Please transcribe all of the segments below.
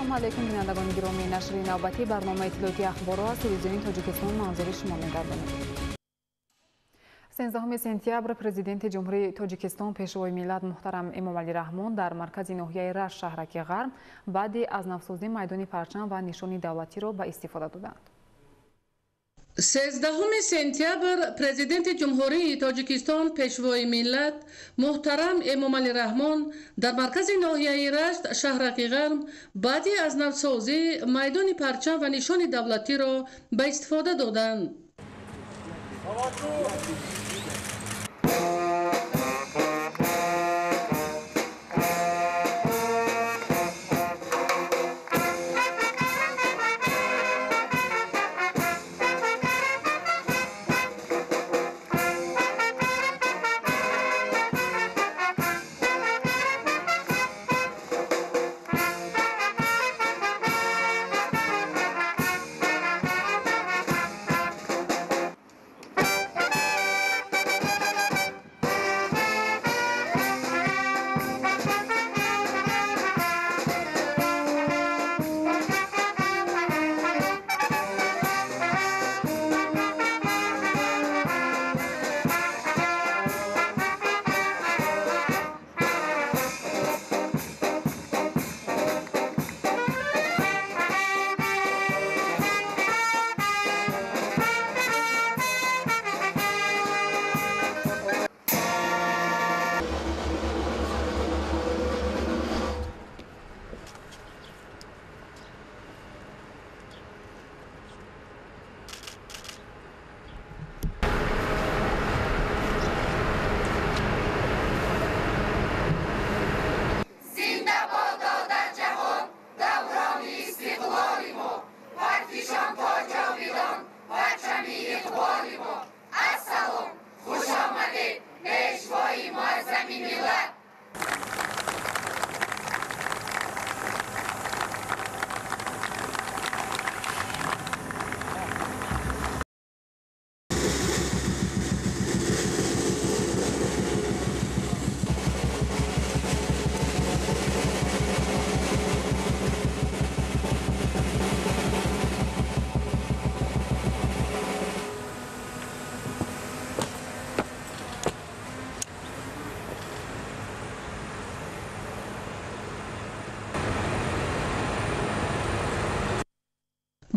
Ассалому алайкум, бинандагони гиромӣ. Нашри навбатии барномаи иттилоотии ахборро аз телевизиони Тоҷикистон манзури шумо мегардонем. 13 сентябр Президенти Ҷумҳурии Тоҷикистон, Пешвои миллат муҳтарам Эмомалӣ Раҳмон дар маркази ноҳияи Рашт, шаҳраки Ғарм, баъди аз навсозии майдони парчам ва нишони давлатиро ба истифода доданд. 13 сентябр Президенти Ҷумҳурии Тоҷикистон, Пешвои миллат муҳтарам Эмомалӣ Раҳмон дар маркази ноҳияи Рашт, шаҳраки Ғарм, баъди аз навсозӣ майдони парчам ва нишони давлатиро ба истифода доданд.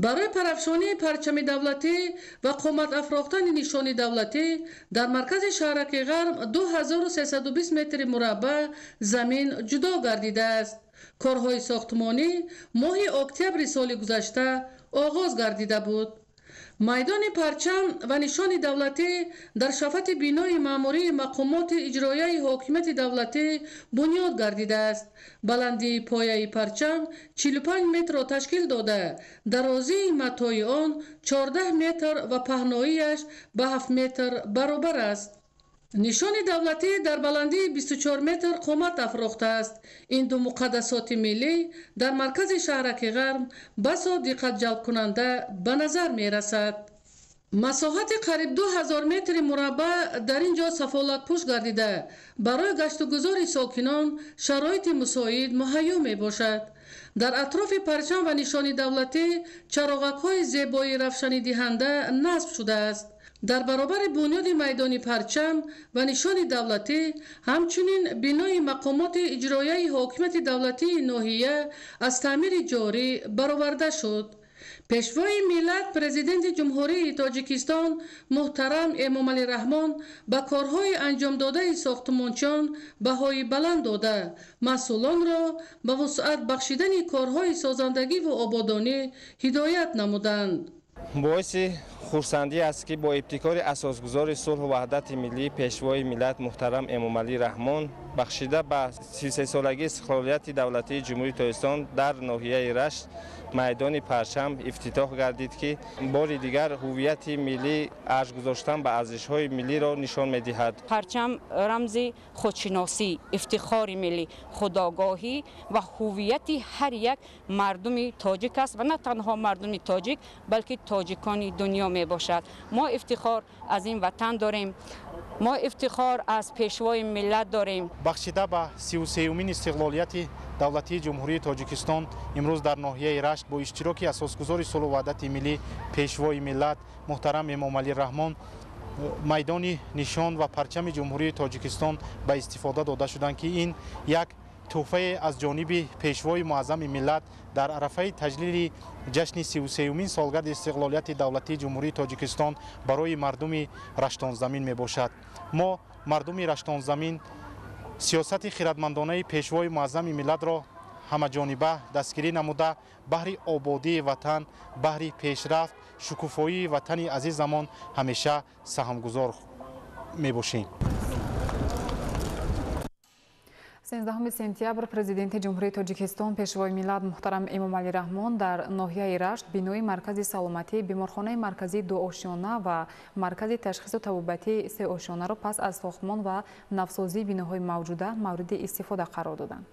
Барои парафшонии парчами давлатӣ ва қомат афрохтани нишони давлатӣ дар маркази шаҳраки Ғарм 2320 метри мураббаъ замин ҷудо гардидааст. Корҳои сохтмонӣ моҳи октябри соли гузашта оғоз гардида буд. Майдони парчам ва нишони давлатӣ дар шафати бинои маъмурии мақомоти иҷроияи ҳокимияти давлатӣ бунёд гардидааст. Баландии пояи парчам 45 метрро ташкил дода, дарозии матои он 14 метр ва паҳноияш ба 7 метр баробар аст. Нишони давлатӣ дар баландии 24 метр қомат афрохтааст. Ин ду муқаддасоти миллӣ дар маркази шаҳраки Ғарм басо диққатҷалбкунанда ба назар мерасад. Масоҳати қариб 2000 метри мураббаъ дар ин ҷо сафолатпӯш гардида, барои гаштугузори сокинон шароити мусоид муҳайё мебошад. Дар атрофи парчам ва нишони давлатӣ чароғакҳои зебои равшанидиҳанда насб шудааст. Дар баробари бунёди майдони парчам ва нишони давлатӣ, ҳамчунин бинои мақомоти иҷроияи ҳокимияти давлатии ноҳия аз таъмири ҷорӣ бароварда шуд. Пешвои миллат, Президенти Ҷумҳурии Тоҷикистон муҳтарам Эмомалӣ Раҳмон ба корҳои анҷомдодаи сохтмончиён баҳои баланд дода, масъулонро ба вусъат бахшидани корҳои созандагиву ободонӣ ҳидоят намуданд. Боиси хурсандӣ аст, ки бо ибтикори асосгузори сулҳу ваҳдати миллӣ, Пешвои миллат муҳтарам Эмомалӣ Раҳмон, бахшида ба 33-солагии истиқлолияти давлатии Ҷумҳурии Тоҷикистон дар ноҳияи Рашт майдони парчам ифтитоҳ гардид, ки бори дигар ҳуввияти миллӣ, арҷ гузоштан ба арзишҳои миллиро нишон медиҳад. Парчам рамзи худшиносӣ, ифтихори миллӣ, худогоҳӣ ва ҳуввияти ҳар як мардуми тоҷик аст ва на танҳо мардуми тоҷик, балки тоҷикони дунё мебошад. Мо ифтихор аз ин ватан дорем. Мо ифтихор аз Пешвои миллат дорем. Бахшида ба 33-умин истиқлолияти давлатии Ҷумҳурии Тоҷикистон, имрӯз дар ноҳияи Рашт бо иштироки асосгузори сулҳу ваҳдати миллӣ, Пешвои миллат муҳтарам Эмомалӣ Раҳмон майдони нишон ва парчами Ҷумҳурии Тоҷикистон ба истифода дода шуданд, ки ин як тӯҳфае аз ҷониби Пешвои муаззами миллат дар арафаи таҷлили ҷашни 33-умин солгарди истиқлолияти давлатии Ҷумҳурии Тоҷикистон барои мардуми раштонзамин мебошад. Мо, мардуми раштонзамин, сиёсати хиратмандонаи Пешвои муаззами миллатро ҳамаҷониба дастгирӣ намуда, баҳри ободии ватан, баҳри пешрафт, шукуфоии ватани азизамон ҳамеша саҳмгузор мебошем. 13 сентябр Президенти Ҷумҳурии Тоҷикистон, Пешвои миллат муҳтарам Эмомалӣ Раҳмон дар ноҳияи Рашт бинои маркази саломатӣ, беморхонаи марказии дуошёна ва маркази ташхису табобатии сеошёнаро пас аз сохтмон ва навсозии биноҳои мавҷуда мавриди истифода қарор доданд.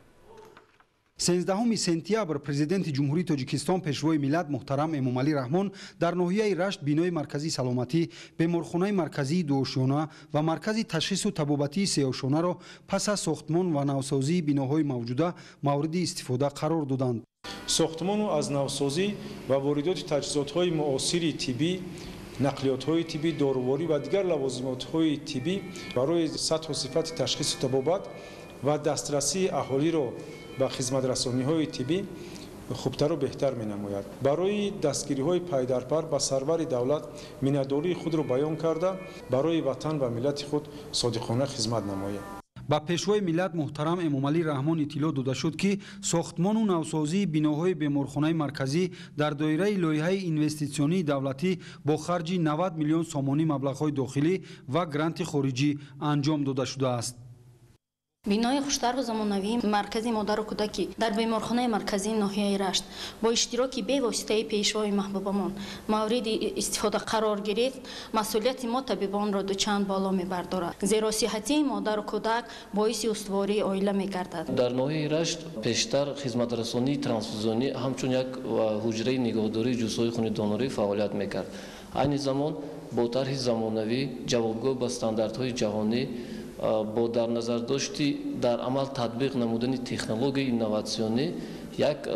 13 сентябр Президенти Ҷумҳурии Тоҷикистон, Пешвои миллат муҳтарам Эмомалӣ Раҳмон дар ноҳияи Рашт бинои марказии саломатӣ, беморхонаи марказии дуошёна ва маркази ташхису табобатии сеошёнаро пас аз сохтмон ва навсозии биноҳои мавҷуда мавриди истифода қарор доданд. Сохтмону аз навсозӣ ва воридоти таҷҳизотҳои муосири тиббӣ, нақлиётҳои тиббӣ, доруворӣ ва дигар лавозимотҳои тиббӣ барои сатҳу сифати ташхису табобат ва дастрасии аҳолиро ба хизматрасониҳои тиббӣ хубтару беҳтар менамояд. Барои дастгириҳои пайдарпар ба сарвари давлат миннатдории худро баён карда, барои ватан ва миллати худ содиқона хизмат намояд. Ба Пешвои миллат муҳтарам Эмомалӣ Раҳмон иттилоъ дода шуд, ки сохтмону навсозии биноҳои беморхонаи марказӣ дар доираи лоиҳаи инвеститсионии давлатӣ бо харҷи 90 миллион сомонӣ маблағҳои дохилӣ ва гранти хориҷӣ анҷом дода шудааст. Бинои хуштарҳу замонавии маркази модару кӯдакӣ дар беморхонаи марказии ноҳияи Рашт бо иштироки бевоситаи Пешвои маҳбубамон мавриди истифода қарор гирифт, масъулияти мо табибонро дучанд боло мебардорад, зеро сиҳатии модару кӯдак боиси устувории оила мегардад. Дар ноҳияи Рашт пештар хизматрасонии трансфузионӣ ҳамчун як ҳуҷраи нигоҳдории ҷузъҳои хуни донорӣ фаъолият мекард. Айни замон бо тарҳи замонавӣ, ҷавобгӯ ба стандартҳои ҷаҳонӣ, бо дар назардошти дар амал татбиқ намудани технологияи инноватсионӣ як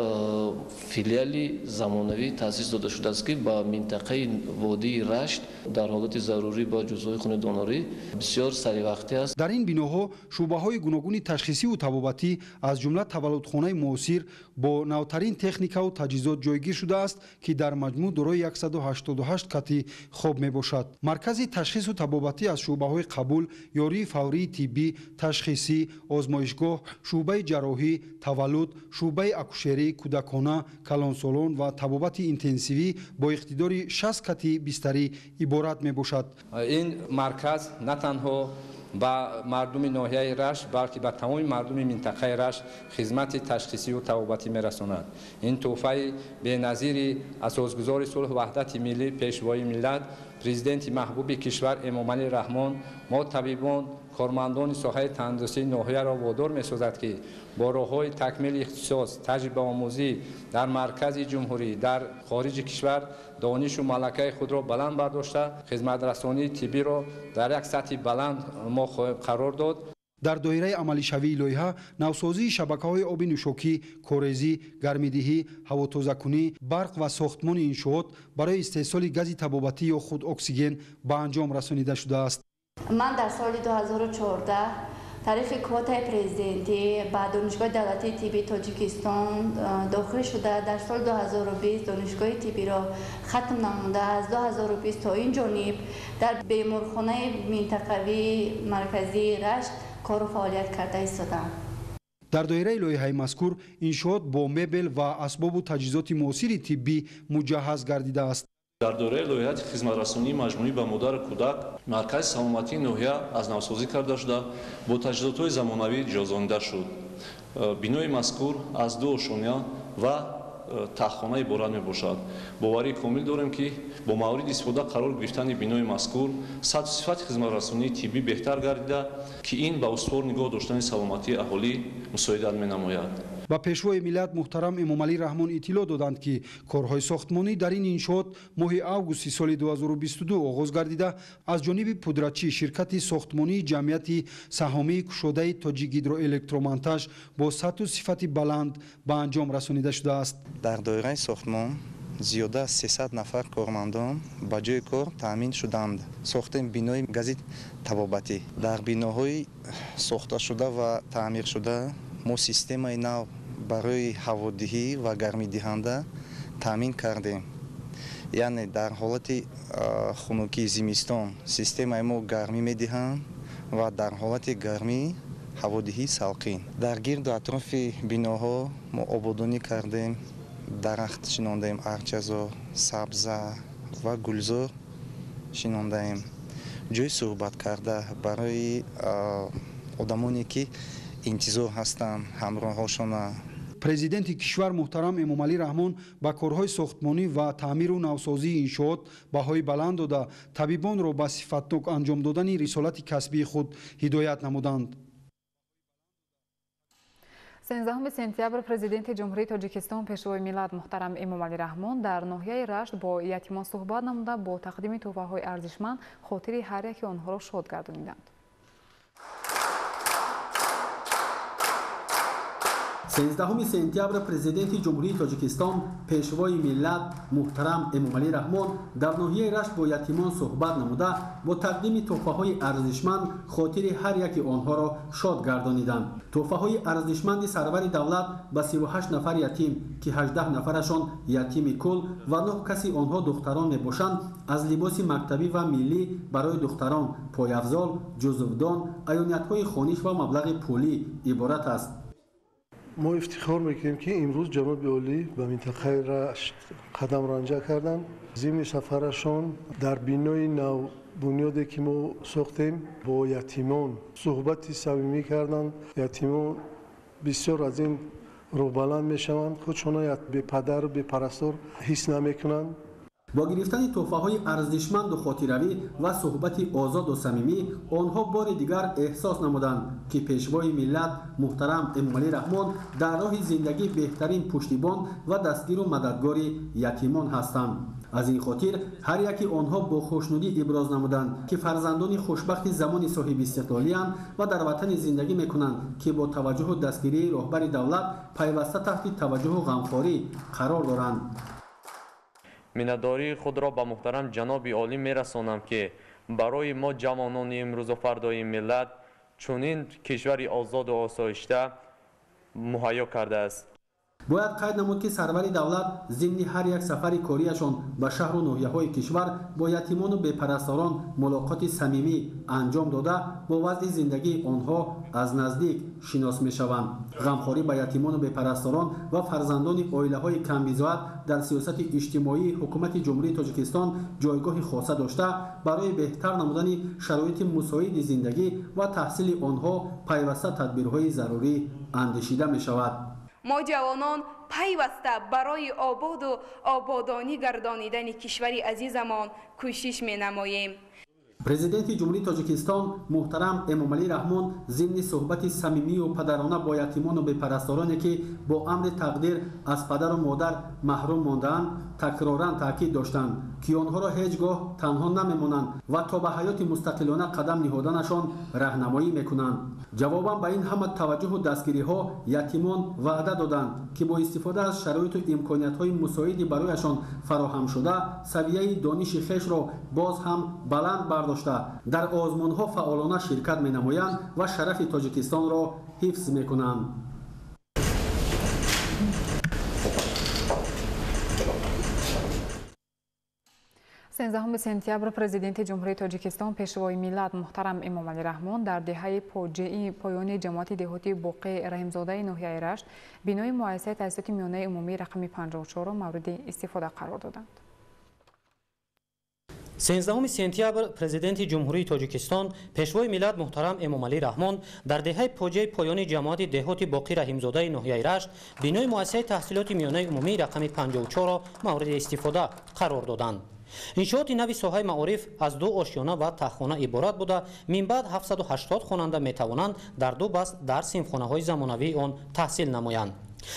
филиали замонавӣ таъсис дода шудааст, ки ба минтақаи водии Рашт дар ҳолати зарурӣ ба ҷузъҳои хуни донорӣ бисёр саривақтӣ аст. Дар ин биноҳо шӯъбаҳои гуногуни ташхисиву табобатӣ, аз ҷумла таваллудхонаи муосир бо навтарин техникаву таҷҳизот ҷойгир шудааст, ки дар маҷмӯъ дорои 188 кати хоб мебошад. Маркази ташхису табобатӣ аз шӯъбаҳои қабул, ёрии фаврии тиббӣ, ташхисӣ, озмоишгоҳ, шӯъбаи ҷарроҳӣ, таваллуд, шӯъбаи акушерӣ, кӯдакона, калонсолон ва табобати интенсивӣ бо иқтидори 60 кати бистарӣ иборат мебошад. Ин марказ на танҳо ба мардуми ноҳияи Рашт, балки ба тамоми мардуми минтақаи Рашт хизмати ташхисиву табобатӣ мерасонад. Ин тӯҳфаи беназири асосгузори сулҳу ваҳдати миллӣ, Пешвои миллат, Президенти маҳбуби кишвар Эмомалӣ Раҳмон мо табибон, кормандони соҳаи тандурустии ноҳияро водор месозад, ки бо роҳҳои такмили ихтисос, таҷрибаомӯзӣ дар маркази ҷумҳурӣ, дар хориҷи кишвар донишу малакаи худро баланд бардошта, хизматрасонии тиббиро дар як сатҳи баланд мо қарор дод. Дар доираи амалишавии лоиҳа навсозии шабакаҳои оби нӯшокӣ, корезӣ, гармидиҳӣ, ҳавотозакунӣ, барқ ва сохтмони иншоот барои истеҳсоли гази табобатӣ ё худ оксиген ба анҷом расонида шудааст. Ман дар соли 2014 тариқи квотаи президентӣ ба Донишгоҳи давлатии тиббии Тоҷикистон дохил шуда, дар соли 2020 донишгоҳи тиббиро хатм намуда, аз 2020 то ин ҷониб дар беморхонаи минтақавии марказии Рашт кору фаъолият карда истодам. Дар доираи лоиҳаи мазкур иншоот бо мебел ва асбобу таҷҳизоти муосири тиббӣ муҷаҳҳаз гардидааст. Дар доираи лоиҳаи хизматрасонии маҷмӯӣ ба модару кӯдак маркази саломатии ноҳия аз навсозӣ карда шуда, бо таҷҳизотҳои замонавӣ ҷиҳозонида шуд. Бинои мазкур аз ду ошёна ва таххона иборат мебошад. Боварии комил дорем, ки бо мавриди истифода қарор гирифтани бинои мазкур сатҳу сифати хизматрасонии тиббӣ беҳтар гардида, ки ин ба устувор нигоҳ доштани саломатии аҳолӣ мусоидат менамояд. Ба Пешвои миллат муҳтарам Эмомалӣ Раҳмон иттилоъ доданд, ки корҳои сохтмонӣ дар ин иншоот моҳи августи соли 2022 оғоз гардида, аз ҷониби пудратчӣ ширкати сохтмонии ҷамъияти саҳомии кушодаи Тоҷикгидроэлектромонтаж бо сатҳу сифати баланд ба анҷом расонида шудааст. Дар доираи сохтмон зиёда аз 300 нафар кормандон ба ҷои кор таъмин шуданд. Сохтем бинои гази табобатӣ. Дар биноҳои сохташуда ва таъмиршуда мо системаи нав барои ҳаводиҳӣ ва гармидиҳанда таъмин кардем. Яъне дар ҳолати хунукии зимистон системаи мо гармӣ медиҳанд ва дар ҳолати гармӣ ҳаводиҳӣ салқин. Дар гирду атрофи биноҳо мо ободонӣ кардем, дарахт шинондаем, арчазор, сабза ва гулзор шинондаем. Ҷои суҳбат карда барои одамоне ки интизор ҳастанд ҳамроҳҳошона. Президенти кишвар муҳтарам Эмомалӣ Раҳмон ба корҳои сохтмонӣ ва таъмиру навсозии иншоот баҳои баланд дода, табибонро ба сифатнок анҷом додани рисолати касбии худ ҳидоят намуданд. 13 сентябр Президенти Ҷумҳурии Тоҷикистон, Пешвои миллат муҳтарам Эмомалӣ Раҳмон дар ноҳияи Рашт бо ятимон суҳбат намуда, бо тақдими тӯҳфаҳои арзишманд хотири ҳар яки онҳоро шод гардониданд. 13 сентябр Президенти Ҷумҳурии Тоҷикистон, Пешвои миллат муҳтарам Эмомалӣ Раҳмон дар ноҳияи Рашт бо ятимон суҳбат намуда, бо тақдими тӯҳфаҳои арзишманд хотири ҳар яки онҳоро шод гардониданд. Тӯҳфаҳои арзишманди сарвари давлат ба 38 нафар ятим, ки 18 нафарашон ятими кул ва 9 каси онҳо духтарон мебошанд, аз либоси мактабӣ ва миллӣ барои духтарон, пойафзол, ҷузувдон, аёниятҳои хониш ва маблағи пулӣ иборат аст. Мо ифтихор мекунем, ки имрӯз ҷаноби олӣ ба минтақаи Рашт қадам ранҷа карданд. Зимни сафарашон дар бинои навбунёде ки мо сохтем бо ятимон суҳбати самимӣ карданд. Ятимон бисёр аз ин рӯҳбаланд мешаванд, худшона бепадару бепарастор ҳис намекунанд. Бо гирифтани тӯҳфаҳои арзишманду хотиравӣ ва суҳбати озоду самимӣ онҳо бори дигар эҳсос намуданд, ки Пешвои миллат муҳтарам Эмомалӣ Раҳмон дар роҳи зиндагӣ беҳтарин пуштибон ва дастгиру мададгори ятимон ҳастанд. Аз ин хотир ҳар яки онҳо бо хушнудӣ иброз намуданд, ки фарзандони хушбахти замони соҳибистиқлолиянд ва дар ватани зиндагӣ мекунанд, ки бо таваҷҷуҳу дастгирии роҳбари давлат пайваста таҳти таваҷҷуҳу ғамхорӣ қарор доранд. Миннатдории худро ба муҳтарам ҷаноби олӣ мерасонам, ки барои мо ҷавонони имрӯзу фардои миллат чунин кишвари озоду осоишта муҳайё кардааст. Бояд қайд намуд, ки сарвари давлат зимни ҳар як сафари кориашон ба шаҳру ноҳияҳои кишвар бо ятимону бепарасторон мулоқоти самимӣ анҷом дода, бо вазъи зиндагии онҳо аз наздик шинос мешаванд. Ғамхорӣ ба ятимону бепарасторон ва фарзандони оилаҳои камбизоат дар сиёсати иҷтимоии ҳукумати Ҷумҳурии Тоҷикистон ҷойгоҳи хоса дошта, барои беҳтар намудани шароити мусоиди зиндагӣ ва таҳсили онҳо пайваста тадбирҳои зарурӣ андешида мешавад. Мо ҷавонон пайваста барои ободу ободонӣ гардонидани кишвари азизамон кӯшиш менамоем. Президенти Ҷумҳурии Тоҷикистон муҳтарам Эмомалӣ Раҳмон зимни суҳбати самимию падарона бо ятимону бепарастороне, ки бо амри тақдир аз падару модар маҳрум мондаанд, такроран таъкид доштанд, ки онҳоро ҳеҷ гоҳ танҳо намемонанд ва то ба ҳаёти мустақилона қадам ниҳоданашон раҳнамоӣ мекунанд. Ҷавобан ба ин ҳама таваҷҷуҳу дастгириҳо ятимон ваъда доданд, ки бо истифода аз шароиту имкониятҳои мусоиди барояшон фароҳамшуда савияи дониши хешро боз ҳам баланд бардошта, дар озмунҳо фаъолона ширкат менамоянд ва шарафи Тоҷикистонро ҳифз мекунанд. 13 сентябр Президенти Ҷумҳурии Тоҷикистон, Пешвои миллат муҳтарам Эмомалӣ Раҳмон дар деҳаи Поҷеи поёни ҷамоати деҳоти Боқи Раҳимзодаи ноҳияи Рашт бинои муассисаи таҳсилоти миёнаи умумии рақами 54-ро мавриди истифода қарор доданд. 13 сентябр Президенти Ҷумҳурии Тоҷикистон, Пешвои миллат муҳтарам Эмомалӣ Раҳмон дар деҳаи Поҷеи поёни ҷамоати деҳоти Боқи Раҳимзодаи ноҳияи Рашт бинои муассисаи таҳсилоти миёнаи умумии рақами 54-ро мавриди истифода қарор доданд. Иншооти нави соҳаи маориф аз ду ошёна ва таҳхона иборат буда, минбаъд 780 хонанда метавонанд дар ду баст дар синфхонаҳои замонавии он таҳсил намоянд.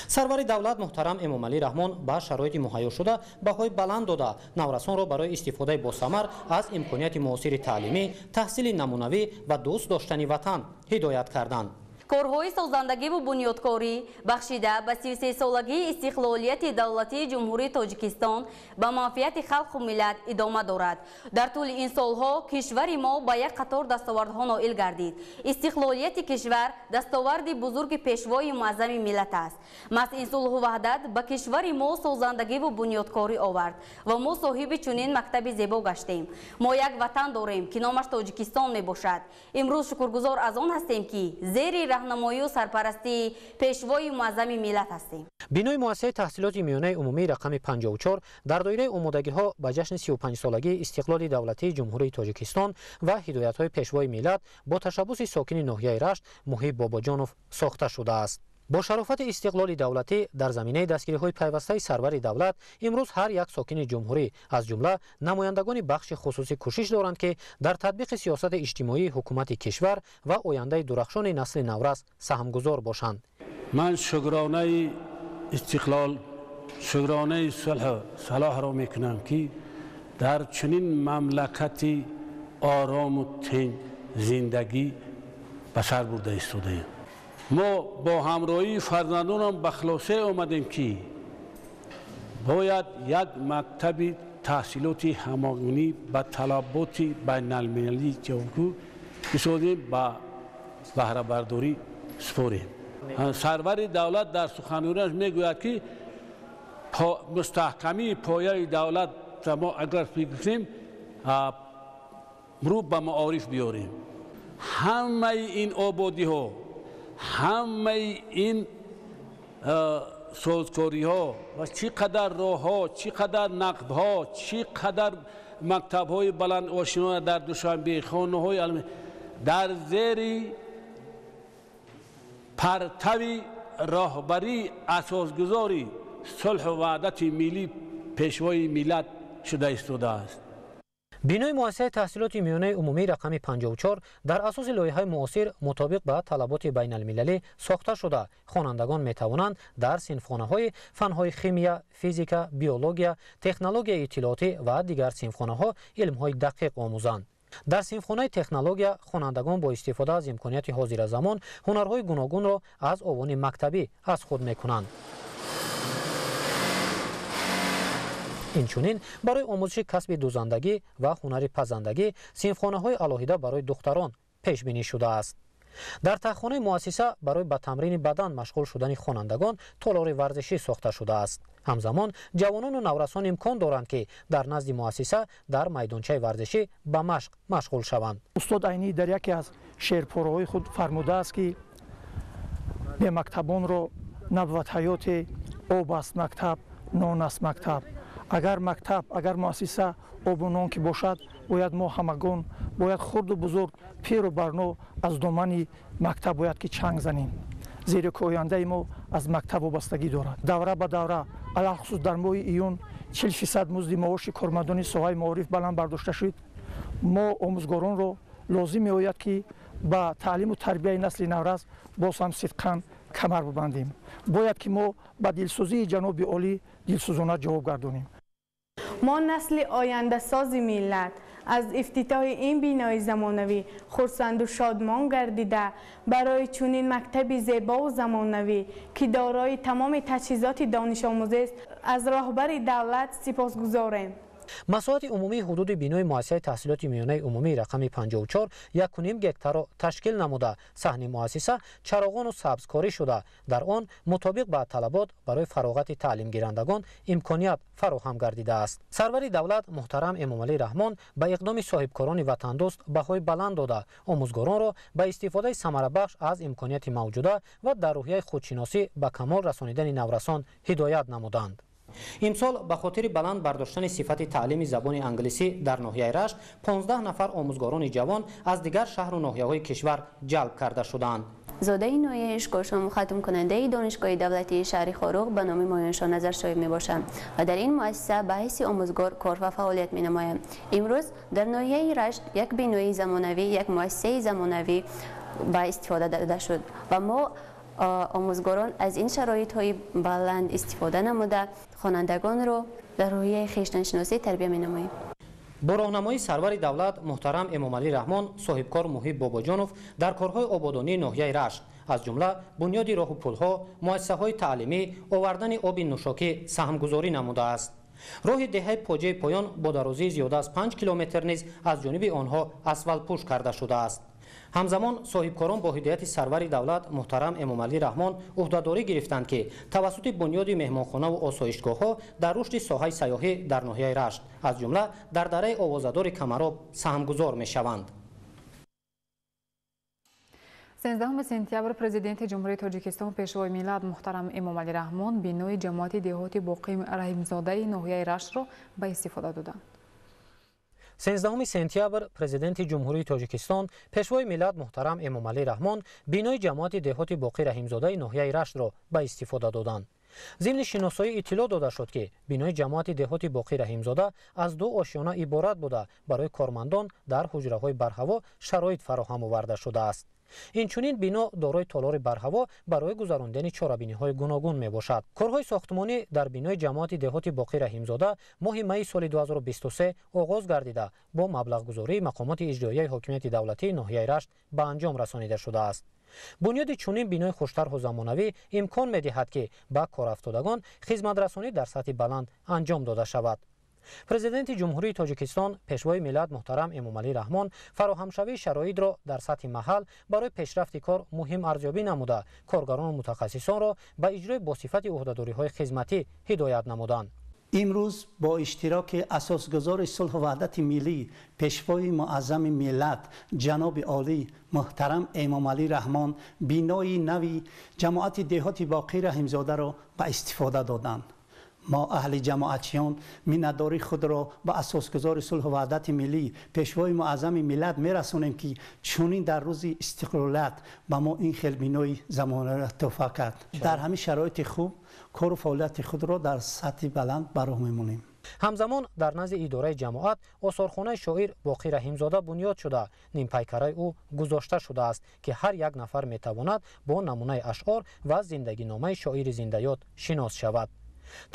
Сарвари давлат муҳтарам Эмомалӣ Раҳмон ба шароити муҳайё шуда баҳои баланд дода, наврасонро барои истифодаи босамар аз имконияти муосири таълимӣ, таҳсили намунавӣ ва дӯст доштани ватан ҳидоят карданд. Корҳои созандагиву бунёдкорӣ бахшида ба 33-солагии истиқлолияти давлатии Ҷумҳурии Тоҷикистон ба манфиати халқу миллат идома дорад. Дар тӯли ин солҳо кишвари мо ба як қатор дастовардҳо ноил гардид. Истиқлолияти кишвар дастоварди бузурги пешвои муаззами миллат аст. Маҳз ин сулҳу ваҳдат ба кишвари мо созандагиву бунёдкорӣ овард ва мо соҳиби чунин мактаби зебо гаштем. Мо як ватан дорем, ки номаш Тоҷикистон мебошад. Имрӯз шукргузор аз он ҳастем, ки зери раҳнамоию сарпарастии пешвои муаззами миллат ҳастем. Бинои муассисаи таҳсилоти миёнаи умумии рақами 54 дар доираи омодагиҳо ба ҷашни 35-солагии истиқлоли давлатии Ҷумҳурии Тоҷикистон ва ҳидоятҳои пешвои миллат бо ташаббуси сокини ноҳияи Рашт Муҳиб Бобоҷонов сохта шудааст. Бо шарофати истиқлоли давлатӣ дар заминаи дастгириҳои пайвастаи сарвари давлат имрӯз ҳар як сокини ҷумҳурӣ, аз ҷумла намояндагони бахши хусусӣ, кӯшиш доранд, ки дар татбиқи сиёсати иҷтимоии ҳукумати кишвар ва ояндаи дурахшони насли наврас саҳмгузор бошанд. Ман шукронаи истиқлол, шукронаи сулҳу салоҳро мекунам, ки дар чунин мамлакати орому тинҷ зиндагӣ ба сар бурда истодаем. Мо бо ҳамроҳии фарзандонам ба хулоса омадем, ки бояд як мактаби таҳсилоти ҳамогунӣ ба талаботи байналмилалӣ ҷавобгӯ бисозем, ба баҳрабардорӣ супорем. Сарвари давлат дар суханрониаш мегӯяд, ки мустаҳкамии пояи давлат мо агар фикр кунем, рӯ ба маориф биёрем. Ҳамаи ин ободиҳо, ҳамаи ин созкориҳо ва чӣ қадар роҳҳо, чӣ қадар нақбҳо, чӣ қадар мактабҳои баландошиёна дар Душанбе, хонаҳои дар зери партави роҳбарии асосгузори сулҳу ваҳдати миллӣ, пешвои миллат шуда истодааст. Бинои муассисаи таҳсилоти миёнаи умумии рақами 54 дар асоси лоиҳаи муосир мутобиқ ба талаботи байналмилалӣ сохта шуда, хонандагон метавонанд дар синфхонаҳои фанҳои химия, физика, биология, технологияи иттилоотӣ ва дигар синфхонаҳо илмҳои дақиқ омӯзанд. Дар синфхонаи технология хонандагон бо истифода аз имконияти ҳозиразамон ҳунарҳои гуногунро аз овони мактабӣ аз худ мекунанд. Инчунин барои омӯзиши касби дӯзандагӣ ва ҳунари пазандагӣ синфхонаҳои алоҳида барои духтарон пешбинӣ шудааст. Дар таҳхонаи муассиса барои ба тамрини бадан машғул шудани хонандагон толори варзишӣ сохта шудааст. Ҳамзамон ҷавонону наврасон имкон доранд, ки дар назди муассиса дар майдончаи варзишӣ ба машқ машғул шаванд. Устод Айнӣ дар яке аз шеърпораҳои худ фармудааст, ки бемактабонро набвад ҳаёте, об аст мактаб, нон аст мактаб. Агар мактаб, агар муассиса обу нон ки бошад, бояд мо ҳамагон, бояд хурду бузург, пиру барно аз домани мактаб бояд ки чанг занем, зеро ки ояндаи мо аз мактаб вобастагӣ дорад. Давра ба давра, алалхусус дар моҳи июн 40% музди маоши кормандони соҳаи маориф баланд бардошта шуд. Мо омӯзгоронро лозим меояд, ки ба таълиму тарбияи насли наврас боз ҳам сидқан камар бибандем. Бояд ки мо ба дилсӯзии ҷаноби олӣ дилсӯзона ҷавоб гардонем. Мо, насли ояндасози миллат, аз ифтитоҳи ин бинои замонавӣ хурсанду шодмон гардида, барои чунин мактаби зебову замонавӣ, ки дорои тамоми таҷҳизоти донишомӯзист, аз роҳбари давлат сипосгузорем. Масоҳати умумии ҳудуди бинои муассисаи таҳсилоти миёнаи умумии рақами 54 1,5 гектарро ташкил намуда, саҳни муассиса чароғону сабзкорӣ шуда, дар он мутобиқ ба талабот барои фароғати таълимгирандагон имконият фароҳам гардидааст. Сарвари давлат муҳтарам Эмомалӣ Раҳмон ба иқдоми соҳибкорони ватандӯст баҳои баланд дода, омӯзгоронро ба истифодаи самарабахш аз имконияти мавҷуда ва дар рӯҳияи худшиносӣ ба камол расонидани наврасон ҳидоят намуданд. Имсол ба хотири баланд бардоштани сифати таълими забони англисӣ дар ноҳияи Рашт 15 нафар омӯзгорони ҷавон аз дигар шаҳру ноҳияҳои кишвар ҷалб карда шуданд. Зодаи ноҳияи Ишкошом, хатмкунандаи Донишгоҳи давлатии шаҳри Хоруғ ба номи Моёншоҳ Назаршоев мебошам ва дар ин муассиса ба ҳайси омӯзгор кор ва фаъолият менамоям. Имрӯз дар ноҳияи Рашт як бинои замонавӣ, як муассисаи замонавӣ ба истифода дода шуд ва мо Омӯзгорон аз ин шароитҳои баланд истифода намуда, хонандагонро дар рӯҳияи хештаншиносӣ тарбия менамоем. Бо роҳнамоии сарвари давлат муҳтарам Эмомалӣ Раҳмон, соҳибкор Муҳиб Бобоҷонов дар корҳои ободонии ноҳияи Рашт, аз ҷумла бунёди роҳу пулҳо, муассисаҳои таълимӣ, овардани оби нӯшокӣ саҳмгузорӣ намудааст. Роҳи деҳаи Поҷаи Поён бо дарозии зиёда аз 5 километр низ аз ҷониби онҳо асфалтпӯш карда шудааст. Ҳамзамон соҳибкорон бо ҳидояти сарвари давлат муҳтарам Эмомалӣ Раҳмон ӯҳдадорӣ гирифтанд, ки тавассути бунёди меҳмонхонаву осоишгоҳҳо дар рушди соҳаи сайёҳӣ дар ноҳияи Рашт, аз ҷумла дар дараи овозадори Камароб саҳмгузор мешаванд. 13 сентябр Президенти Ҷумҳурии Тоҷикистон, Пешвои миллат муҳтарам Эмомалӣ Раҳмон бинои ҷамоати деҳоти Боқим Раҳимзодаи ноҳияи Раштро ба истифода доданд. 13 сентябр Президенти Ҷумҳурии Тоҷикистон, Пешвои миллат муҳтарам Эмомалӣ Раҳмон бинои ҷамоати деҳоти Боқӣ Раҳимзодаи ноҳияи Раштро ба истифода доданд. Зимни шиносоӣ иттилоъ дода шуд, ки бинои ҷамоати деҳоти Боқӣ Раҳимзода аз 2 ошёна иборат буда, барои кормандон дар ҳуҷраҳои барҳаво шароит фароҳам оварда шудааст. Инчунин бино дорои толори барҳаво барои гузарондани чорабиниҳои гуногун мебошад. Корҳои сохтмонӣ дар бинои ҷамоати деҳоти Боқӣ Раҳимзода моҳи майи соли 2023 оғоз гардида, бо маблағгузории мақомоти иҷроияи ҳокимияти давлатии ноҳияи Рашт ба анҷом расонида шудааст. Бунёди чунин бинои хуштарҳу замонавӣ имкон медиҳад, ки ба корафтодагон хизматрасонӣ дар сатҳи баланд анҷом дода шавад. Президенти Ҷумҳурии Тоҷикистон, Пешвои миллат муҳтарам Эмомалӣ Раҳмон фароҳамшавии шароитро дар сатҳи маҳал барои пешрафти кор муҳим арзёбӣ намуда, коргарону мутахассисонро ба иҷрои босифати ӯҳдадориҳои хизматӣ ҳидоят намуданд. Имрӯз бо иштироки асосгузори сулҳу ваҳдати миллӣ, Пешвои муаззами миллат ҷаноби олӣ муҳтарам Эмомалӣ Раҳмон бинои нави ҷамоати деҳоти Боқӣ Раҳимзодаро ба истифода доданд. Мо аҳли ҷамоатчиён миннатдории худро ба асосгузори сулҳу ваҳдати миллӣ, Пешвои муаззами миллат мерасонем, ки чунин дар рӯзи истиқлолият ба мо ин хел бинои замонаро туҳфа кард. Дар ҳамин шароити хуб кору фаъолияти худро дар сатҳи баланд ба роҳ мемонем. Ҳамзамон дар назди идораи ҷамоат осорхонаи шоир Боқӣ Раҳимзода бунёд шуда, нимпайкараи ӯ гузошта шудааст, ки ҳар як нафар метавонад бо намунаи ашъор ва зиндагиномаи шоири зиндаёд шинос шавад.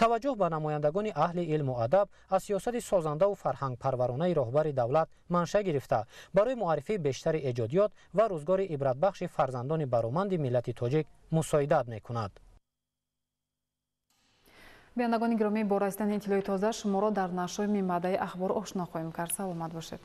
Таваҷҷӯҳ ба намояндагони аҳли илму адаб аз сиёсати созандаву фарҳангпарваронаи роҳбари давлат манша гирифта, барои муаррифии бештари эҷодиёт ва рӯзгори ибратбахши фарзандони бароманди миллати тоҷик мусоидат мекунад. Бинандагони гиромӣ, бо расидани иттилои тоза шуморо дар нашрҳои минбаъдаи ахбор ошно хоҳем кард. Саломат бошед.